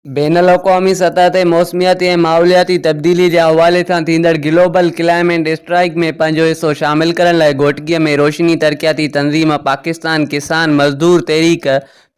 بين الاقوامي سطح تي موسمياتي ۽ ماحولياتي تبديلي جي حوالي سان ٿيندڙ گلوبل ڪلائمينٽ اسٽرائيڪ ۾ پنهنجو حصو شامل ڪرڻ لاء گهوٽڪي ۾ روشني ترقياتي تنظيم پاڪستان ڪسان مزدور تحريڪ،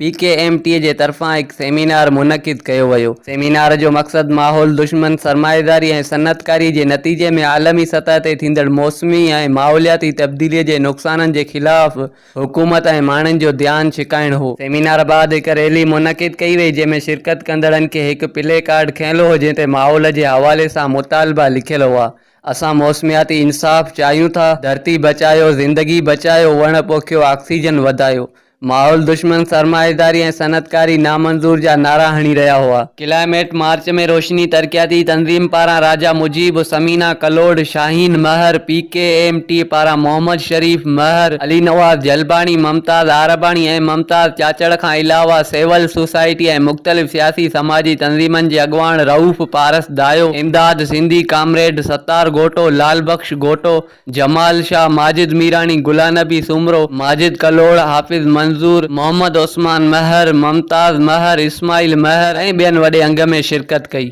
پي ڪي ايم ٽي، جي طرفان هڪ سيمينار منعقد ڪيو ويو. سيمينار جو مقصد ماحول دشمن سرمائيداري ۽ صنعتڪاري جي نتيجي ۾ عالمي سطح تي ٿيندڙ موسمي ۽ ماحولياتي تبديلي جي نقصانن جي خلاف حڪومت ۽ ماڻهن جو ڌيان ڇڪائڻ هو. سيمينار بعد هڪ ريلي منعقد ڪئي وئي جنهن ۾ شرڪت ڪندڙن کي هڪ پلي ڪارڊ کنيل هو جنهن تي ماحول جي حوالي سان مطالبا لکيل هئا. اسان موسمياتي انصاف چاهيون ٿا، ڌرتي بچايو، زندگي بچايو، وڻ پوکيو، آڪسيجن وڌايو. ماحول دشمن سرمائيداري ۽ صنعتڪاري نامنظور جا نعرا هڻي رهيا هئا. ڪلائميٽ مارچ ۾ روشني ترقياتي تنظيم پاران Raja Mujeeb, Samina Kalhoro, Shaheen Mehar, P K M T پاران محمد شريف مهر، علي نواز جلباڻي، ممتاز عارباڻي ۽ ممتاز چاچڙ کان علاوه سول سوسائٽي ۽ مختلف سياسي سماجي تنظيمن جي اڳواڻ رئوف پارس دايو، امداد سنڌي، ڪامريڊ ستار گهوٽو، لال بخش گهوٽو، جمال شاهه، ماجد ميراڻي، غلام نبي سومرو، ماجد ڪلهوڙ، حافظ منظور، محمد عثمان مهر، ممتاز مهر، اسماعيل مهر ۽ ٻين وڏي انگ ۾ شرڪت ڪئي.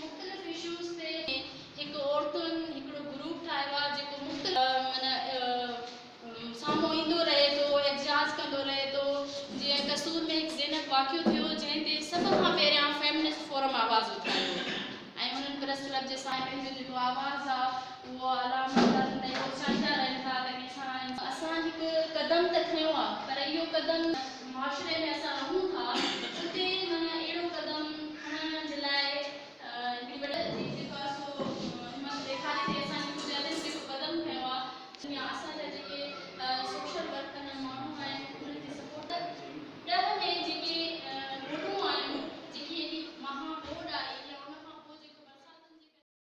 مختلف اشوز تي هڪ عورتن هڪڙو گروپ ٺاهيو آهي جيڪو مختلف معنيٰ سامهون ايندو رهي ٿو احتجاج ڪندو رهي ٿو جيئن قصور ۾ هڪ زينب واقعو ٿيو جنهن تي سڀ کان پهريان فيمنسٽ فورم آواز اٿاريو ۽ انهن پريس ڪلب جي سامهون پنهنجو جيڪو آواز آ اهو اعليٰ عملدارن تائين پهچائيندا رهن ٿا ته ڪنهن سان اسان هڪ قدم ته کنيو آ پر اهو قدم معاشري ۾ اسان رهون ٿا اتي